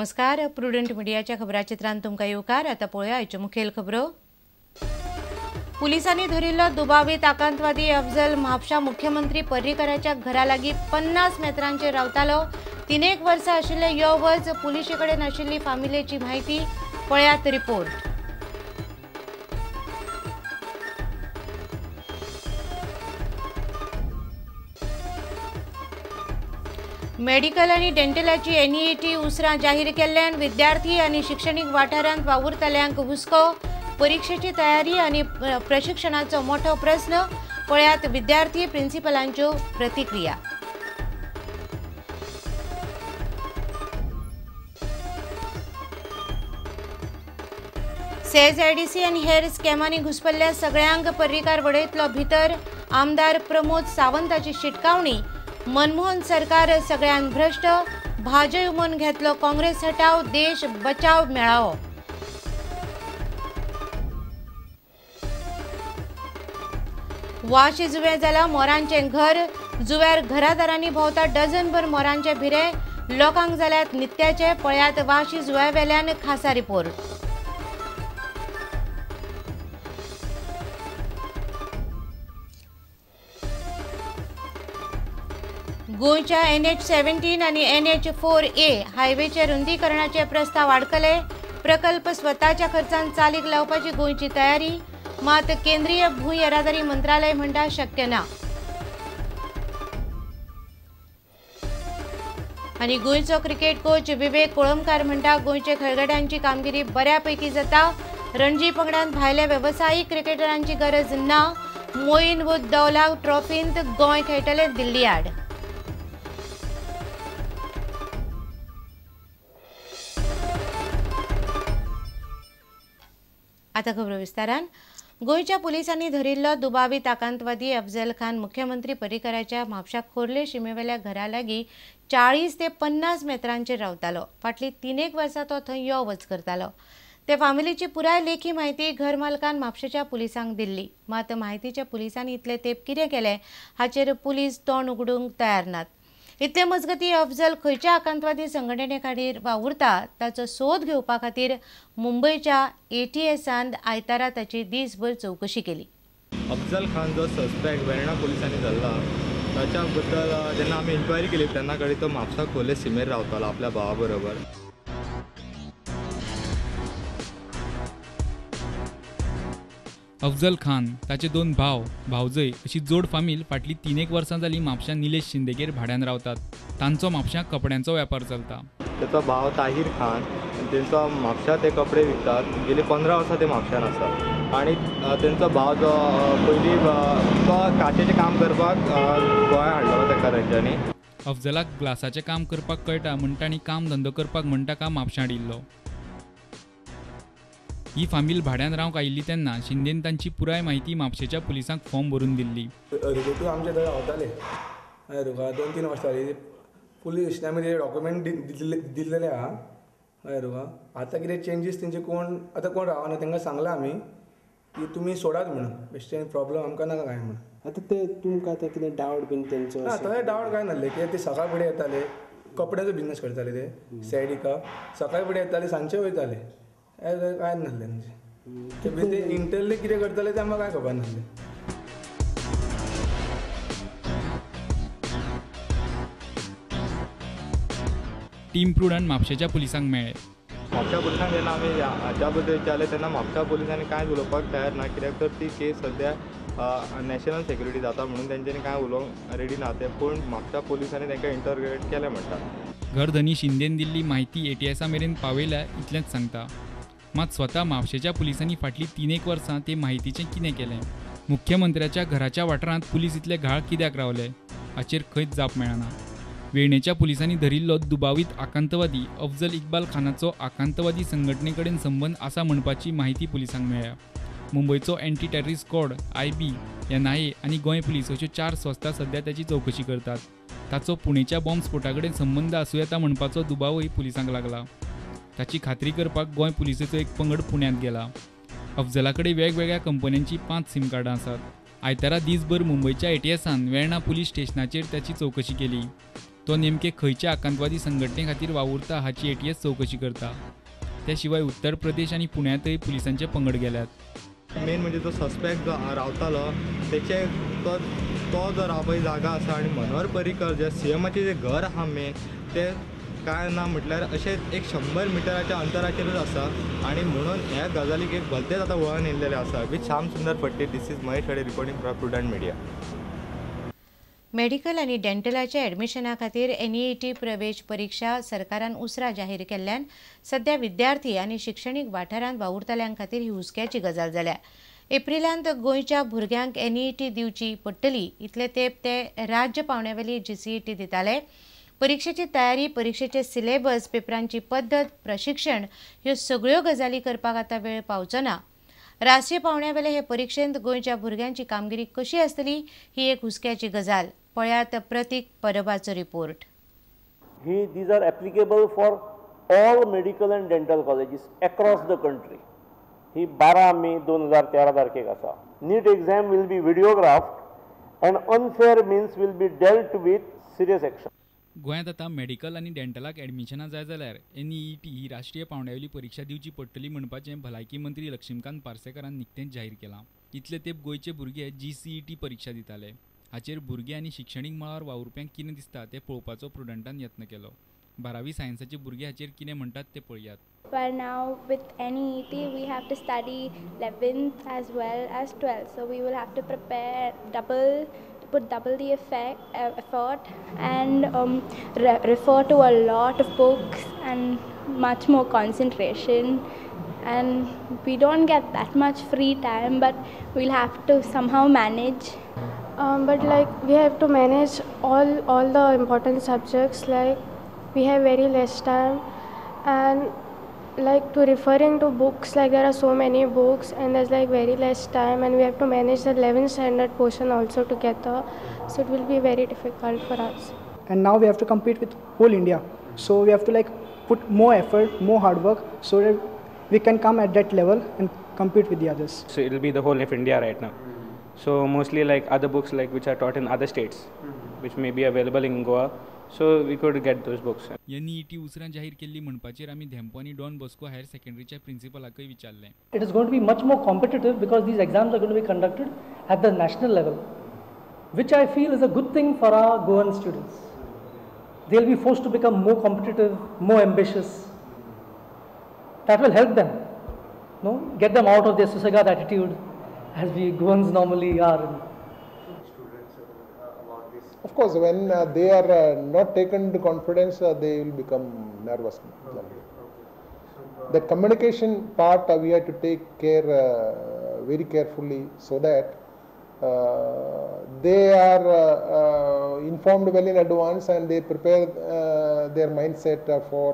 नमस्कार, प्रुडंट मीडियाच्या खबराचित्रांत तुमकां येवकार। आतां पळोवया आयच्यो मुखेल खबरो। पुलिसांनी धरिल्लो दुबावीत आकांतवादी अफजल म्हापशा मुख्यमंत्री पर्रीकराच्या घरा लागीं 50 मेत्रांचेर रावतालो। 3 वर्सां आशिल्ले यो वच पुलिशे कडेन आशिल्ली फामिलेची म्हायती पळयात रिपोर्ट। मेडिकल आनी डेंटलाची एनईईटी उसरां जाहीर केल्ल्यान विद्यार्थी आनी शिक्षणीक वाठारांत वावुरतल्यांक हुस्को। परिक्षेची तयारी आनी प्रशिक्षणाचो मोठो प्रस्न। पळयात विद्यार्थी प्रिन्सिपलांच्यो प्रतिक्रिया। सेज आयडीसी आनी हेर स्कॅमांनी घुसपल्ल्या सगळ्यांक पर्रीकार वडयतलो भितर। आमदार प्रमोद सावंताची शिटकावणी। मनमोहन सरकार सगळ्यांत भ्रष्ट। भाजप उमोन घेतलो काँग्रेस हटाव, देश बचाव मेळावो। वाशी जुव्यार जाला मोरांचें घर। जुव्यार घरादारांनी भोंवता डझनभर मोरांचे भिरे। लोकांक जाल्यात नित्याचे। पळयात वाशी जुव्या वेल्यान खासा रिपोर्ट। गोंयच्या NH 17 आनी NH 4A हायवेचे रुंदीकरणाचे प्रस्ताव आडकले। प्रकल्प स्वताच्या खर्चान चालीक लावपाची गोंयची तयारी, मात केंद्रीय भूंय येरादारी मंत्रालय म्हणटा शक्य ना। आनी गोंयचो क्रिकेट कोच विवेक कोळंबकार म्हणटा गोंयचे खेळगड्यांची कामगिरी बऱ्यापैकी जाता। रणजी पंगडान भायल्या वेवसायीक क्रिकेटरांची गरज ना। मोईन उद दौला ट्रॉफींत गोंय खेळटले दिल्ली आड। आतां खबरो विस्तारान। गोंयच्या पुलिसांनी धरिल्लो दुबावीत आकांतवादी अफजल खान मुख्यमंत्री पर्रीकराच्या म्हापशा खोर्ले शिमेवेल्या घरा लागीं 40 ते 50 मेत्रांचेर रावतालो। फाटलीं 3 वर्सां तो थंय यो वच करतालो। ते फामिलीची पुराय लेखी म्हायती घर मालकान म्हापशेच्या पुलिसांक दिल्ली, मात म्हायतीच्या पुलिसांनी इतले तेंप कितें केलें हाचेर पुलीस तोंड उगडूंक तयार नात। इतले मजगती अफजल खंयच्या आकांतवादी संघटने खातीर वावुरता ताचो सोद घेवपा खातीर मुंबयच्या एटीएसान आयतारा ताची दीसभर चवकशी केली। अफजल खान जो सस्पेक्ट वेर्णा पुलिसांनी धरला ताच्या बद्दल जेन्ना आमी इन्क्वायरी केली तेन्ना कडेन तो म्हापसा खोर्ले सिमेर रावतालो आपल्या भावा बरोबर। अफजल खान, ताचे 2 भाव भावजय अशी जोड फामील फाटली 3 वर्सां जाली म्हापशा निलेश शिंदेगेर भाड्यान रावतात। तांचो म्हापशा कपड्यांचो व्यापार चलता। ताचो भाव ताहीर खान तेंचो म्हापशा ते कपडे विकतात। गेली 15 वर्सां ते म्हापशान आसात आनी तेंचो भाव जो पयलीं तो काचेचें काम करपाक गोंया हाडलो ताका तेंच्यांनी। अफजलाक ग्लासाचें काम करपाक कळटा म्हण तांणी काम धंदो करपाक म्हण ताका म्हापशा हाडिल्लो। ही फामील भाड्यान रावंक आयिल्ली तेन्ना शिंदेन तांची पुराय म्हायती म्हापशेच्या पुलिसांक फॉर्म भरून दिल्ली। रिलेटीव आमचे थंय रावताले तुका 2-3 वर्सां जाली। पुलीस स्टेशनार आमी ते डॉक्युमेंट दिल्लेले आहा। हय तुका आतां कितें चेंजीस तेंचे कोण आतां कोण रावना तांकां सांगलां आमी की तुमी सोडात म्हणून, बेश्टे प्रॉब्लम आमकां नाका कांय म्हणून। आतां ते तुमकां आतां कितें डावट बीन तेंचो? ना, तशें डावट कांय नासलें कित्याक ते सकाळ फुडें येताले, कपड्याचो बिजनस करताले ते सायडीका। सकाळ फुडें येताले, सांजचे वयताले, कांय नासलें तेंचें। ते इंटरनली कितें करताले तें आमकां कांय खबर नासलें। टीम प्रुडंट म्हापशेच्या पुलिसांक मेळ्ळे। म्हापशा पुलिसांक जेन्ना आमी हाच्या बद्दल विचारलें तेन्ना म्हापशा पुलिसांनी कांयच उलोवपाक तयार ना, कित्याक तर ती केस सद्या नॅशनल सेक्युरिटी जाता म्हणून तेंच्यांनी कांय उलोवंक रेडी ना ते। पूण म्हापशा पुलिसांनी तांकां इंटरगेट केलें म्हणटा। घरधनी शिंदेन दिल्ली म्हायती एटीएसा मेरेन पावयल्या इतलेंच सांगता, मात स्वता म्हापशेच्या पुलिसांनी फाटलीं 3 वर्सां ते म्हायतीचें कितें केलें, मुख्यमंत्र्याच्या घराच्या वाठारांत पुलीस इतले घाळ कित्याक रावले हाचेर खंयच जाप मेळना। वेर्णेच्या पुलिसांनी धरिल्लो दुबावीत आकांतवादी अफजल इक्बाल खानाचो आकांतवादी संघटने कडेन संबंद आसा म्हणपाची म्हायती पुलिसांक मेळ्ळ्या। मुंबयचो anti terrorist squad, IB, NIA आनी गोंय पुलीस अश्यो 4 संस्था सध्या ताची चवकशी करतात। ताचो पुणेच्या बॉम्ब स्फोटा कडेन संबंद आसूं येता म्हणपाचो दुबावूय पुलिसांक लागला। ताची खात्री करपाक गोंय पुलिसेचो एक पंगड पुण्यांत गेला। अफजला कडेन वेगवेगळ्या कंपन्यांची 5 सिम कार्डां आसात। आयतारा दीसभर मुंबयच्या एटीएसान वेर्णा पुलीस स्टेशनाचेर ताची चवकशी केली। तो नेमके खंयच्या आकांतवादी संघटने खातीर वावुरता हाची एटीएस चवकशी करता. त्या शिवाय उत्तर प्रदेश आनी पुण्यांतय पुलिसांचे पंगड गेल्यात. मेन म्हणजे जो सस्पेक्ट जो रावतालो तेचे तो जो रावपा जागा आसा आनी मनोहर पर्रीकर जे सीएमाचें जें घर आहा मेन ते काय ना म्हटल्यार अशें एक 100 मिटराच्या अंतराचेरूच आसा आनी म्हणून ह्या गजालीक एक भलतेच आतां वळण येयल्लेलें आसा. With Shyam Sundar Phadte, this is Mahesh Hade reporting for Prudent Media. Medical आनी डेंटलाच्या ॲडमिशना खातीर एनईईटी प्रवेश परिक्षा सरकारान उसरां जाहीर केल्ल्यान सध्या विद्यार्थी आनी शिक्षणीक वाठारांत वावुरतल्यां खातीर ही हुस्क्याची गजाल जाल्या. एप्रिलांत गोंयच्या भुरग्यांक एनईईटी दिवची पडटली इतले तेंप ते राज्य पावंड्यावेली जीसीईटी दिताले. परिक्षेची तयारी, परिक्षेचे सिलेबस, पेपरांची पद्दत, प्रशिक्षण ह्यो सगळ्यो गजाली करपाक आतां वेळ पावचो ना. राष्ट्रीय पावंड्यावेले हे परिक्षेंत गोंयच्या भुरग्यांची कामगिरी कशी आसतली ही एक हुस्क्याची गजाल. पळयात प्रतीक परबाचो रिपोर्ट. ही these are applicable for all medical and dental colleges across the country. ही 12 मे 2013 तारखेक आसा. NEET exam will be videographed and unfair means will be dealt with serious action. गोंयांत आतां मेडिकल आनी डेंटलाक एडमिशनां जाय जाल्यार एनईईटी ही राष्ट्रीय पावंड्यावेली परिक्षा दिवची पडटली म्हणपाचें भलायकी मंत्री लक्ष्मीकांत पार्सेकारान निकतेंच जाहीर केलां. इतले तेंप गोंयचे भुरगे जीसीईटी परिक्षा दिताले. हाचेर भुरगे आनी शिक्षणीक मळार वावुरप्यांक कितें दिसता तें पळोवपाचो प्रुडंटान यत्न केलो. 12वी सायन्साचे भुरगे हाचेर कितें म्हणटात तें पळयात. Well, now with NEET we have to study 11th as well as 12th, so we will have to prepare double, put double the effort and refer to a lot of books and much more concentration, and we don't get that much free time, but we'll have to somehow manage. But like we have to manage all the important subjects, like we have very less time, and like to referring to books, like there are so many books and there's like very less time, and we have to manage the 11th standard portion also together, so it will be very difficult for us. And now we have to compete with whole India, so we have to like put more effort, more hard work, so that we can come at that level and compete with the others. So it will be the whole of India right now. So mostly like other books like which are taught in other states, which may be available in Goa, so we could get those books. NEET उसरां जाहीर केल्ली म्हणपाचेर आमी धेंपो आनी don Bosco higher सेकंडरीच्या प्रिन्सिपलाकय विचारलें. It is going to be much more competitive because these exams are going to be conducted at the national level, which I feel is a good thing for our Goan students. They'll be forced to become more competitive, more ambitious. That will help them, no, get them out of their susagad attitude, as we Goans normally are. Of course, when they are not taken into confidence, they will become nervous. Okay. The communication part we have to take care very carefully, so that they are informed well in advance and they prepare their mindset for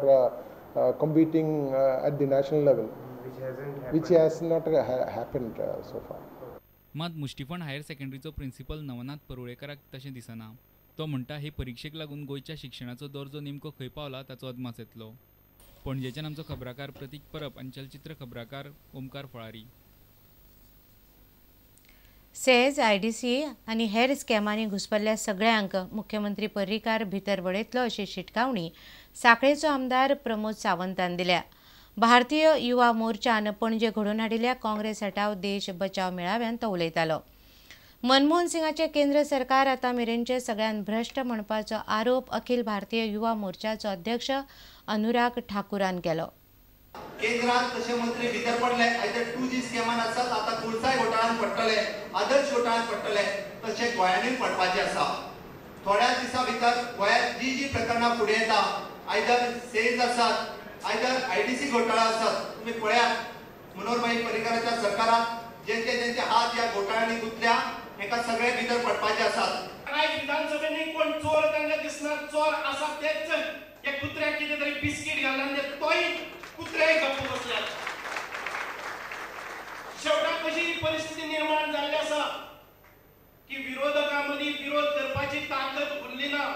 competing at the national level, which has not happened so far. मात Mushtifund higher सेकंडरीचो principal Navnath परुळेकराक तशें दिसना. तो म्हणटा हे परिक्षेक लागून गोंयच्या शिक्षणाचो दर्जो नेमको खंय पावला ताचो अदमास येतलो. पणजेच्यान आमचो खबराकार प्रतीक परब आनी चलचित्र खबराकार ओमकार फळारी. सेज, आयडीसी आनी हेर स्कॅमांनी घुसपल्ल्या सगळ्यांक मुख्यमंत्री पर्रीकार भितर वडयतलो अशी शिटकावणी सांखळेचो आमदार प्रमोद सावंतान दिल्या. भारतीय युवा मोर्चान पणजे घडोवन हाडिल्ल्या काँग्रेस हटाव देश बचाव मेळाव्यान तो उलयतालो. मनमोहन सिंगाचें केंद्र सरकार आतां मेरेनचें सगळ्यांत भ्रश्ट म्हणपाचो आरोप अखिल भारतीय युवा मोर्चाचो अध्यक्ष अनुराग ठाकूरान केलो. केंद्रात तशे मंत्री भितर पडले, आयदर 2G स्कॅमान आसात, आतां कुळसाय घोटाळ्यान पडटले, आदर्श घोटाळ्यान पडटले, तशें गोंयांतूय पडपाचें आसा. थोड्या दिसां भितर गोंयांत जी जी प्रकरणां फुडें येता, आयदर सेज आसात, आयदर आयडीसी घोटाळा आसात, तुमी पळयात मनोहरभाई पर्रीकाराच्या सरकारात जेंचे जेंचे हात ह्या घोटाळ्यांनी गुंतल्या हेका सगळे भितर पडपाचे आसात. आयज विधानसभेंत कोण चोर तांकां दिसना, चोर आसा तेच ह्या कुत्र्याक कितें तरी बिस्कीट घालून तोय कुत्र्याय गप्प बसल्यात. शेवटाक अशी परिस्थिती निर्माण जाल्ली आसा की विरोधकां मदीं विरोध करपाची ताकद उरली ना.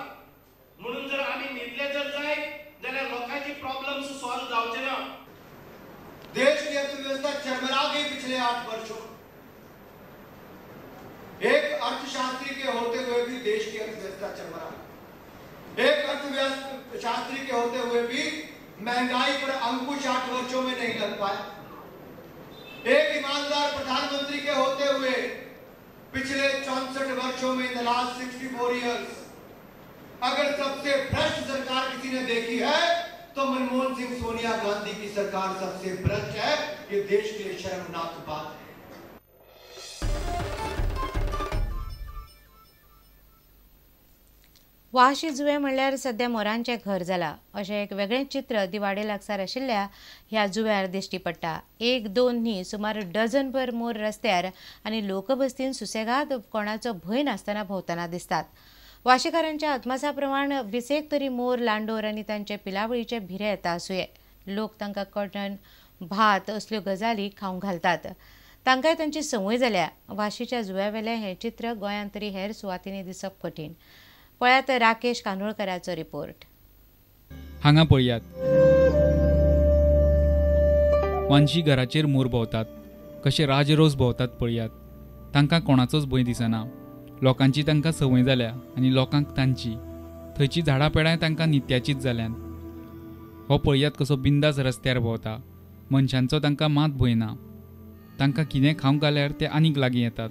म्हणून जर आमी न्हिदले जर जायत जाल्यार लोकांची प्रॉब्लम्स सॉल्व जावचे ना. देश की अर्थव्यवस्था चरमरा गई पिछले 8 वर्षों। एक अर्थशास्त्री के होते हुए भी देश की अर्थव्यवस्था चरमरा गई। एक अर्थशास्त्री के होते हुए भी महंगाई पर अंकुश 8 वर्षों में नहीं लग पाया। एक ईमानदार प्रधानमंत्री के होते हुए पिछले 64 वर्षों में, इन the last 64 years, अगर सबसे भ्रष्ट सरकार किसी ने देखी है तो मनमोहन सिंह सोनिया गांधी की सरकार सबसे भ्रष्ट है। ये देश के लिए शर्मनाक बात है। वाशी जुवें म्हणल्यार सध्या मोरांचें घर जालां अशें एक वेगळें चित्र दिवाडे लागसार आशिल्ल्या ह्या जुव्यार दिश्टी पडटा। 1 2 न्ही सुमार डझनभर मोर रस्त्यार आनी लोकबस्तीन सुसेगाद कोणाचो भंय नासतना भोंवतना दिसतात। वाशीकारांच्या अदमासा प्रमाण 20 तरी मोर लांडोर आनी तांचे पिलावळीचे भिरे येता आसुये। लोक तांकां कटन भात असल्यो गजाली खावंक घालतात। तांकांय तांची संवय जाल्या। वाशीच्या जुव्यावेलें हें चित्र गोंयांत तरी हेर सुवातींनी दिसप कठीण। पळयात राकेश कानोळकराचो रिपोर्ट। हांगा पळयात, वांशी घराचेर मोर भोंवतात, कशे राजरोस भोंवतात पळयात। तांकां कोणाचोच भंय दिसना। लोकांची तांकां संवय जाल्या आनी लोकांक तांची। थंयची झाडां पेडांय तांकां नित्याचीच जाल्यान। हो पळयात कसो बिंदास रस्त्यार भोंवता। मनशांचो तांकां मात भंय ना। तांकां कितें खावंक घाल्यार ते आनीक लागीं येतात।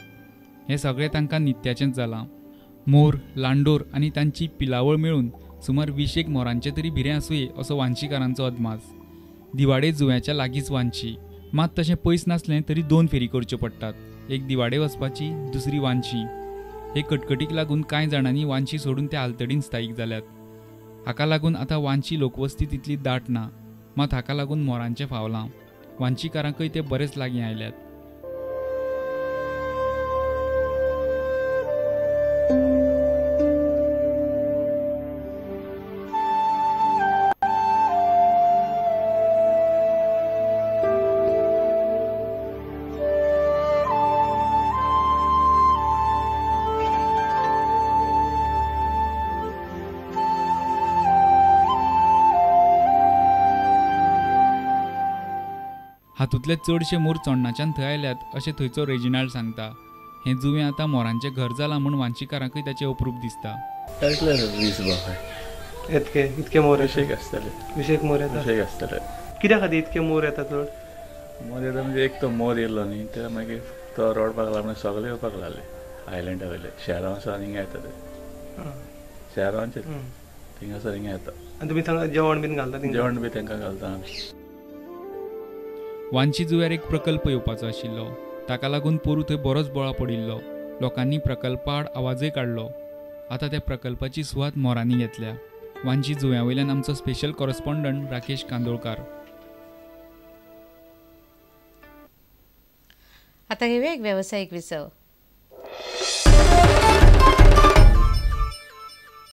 हें सगळें तांकां नित्याचेंच जालां। मोर, लांडोर आनी तांची पिलावळ मेळून सुमार 20 मोरांचे तरी भिरें आसुये असो वांशीकारांचो अदमास। दिवाडे जुव्याच्या लागींच वांशी, मात तशें पयस नासलें तरी 2 फेरी करच्यो पडटात, एक दिवाडे वचपाची, दुसरी वांशी। हे कटकटीक लागून कांय जाणांनी वांशी सोडून ते आलतडीन स्थायीक जाल्यात। हाका लागून आतां वांशी लोकवस्ती तितली दाट ना, मात हाका लागून मोरांचें फावलां। वांशीकारांकय ते बरेच लागीं आयल्यात। हातूंतले चडशे मोर चोडणाच्यान थंय आयल्यात अशें थंयचो रेजिनाल्ड सांगता। हें जुवें आतां मोरांचें घर जालां म्हूण वांशीकारांकय ताचें अप्रूप दिसता। इतके इतके मोर आसतले, 20 मोर येता, 20 आसतले। कित्या खातीर इतके मोर येता चड? मोर येता म्हणजे एक तो मोर येयलो न्ही, ते मागीर तो रडपाक लागलो, सगळे येवपाक लागले आयलंडा वयले, शहरां आसा हिंगा येता ते, शहरांचे थिंगासर हिंगा येता। आनी तुमी थंय जेवण बीन घालता? जेवण बी तांकां घालता आमी। वांशी जुव्यार एक प्रकल्प येवपाचो आशिल्लो, ताका लागून पोरूं थंय बरोच बोळा पडिल्लो। लोकांनी प्रकल्पा आड आवाजय काडलो। आतां त्या प्रकल्पाची सुवात मोरांनी घेतल्या। वांशी जुव्या वयल्यान आमचो स्पेशल कॉरस्पॉन्डंट राकेश कांदोळकार। आतां घेवया एक वेवसायीक विसव।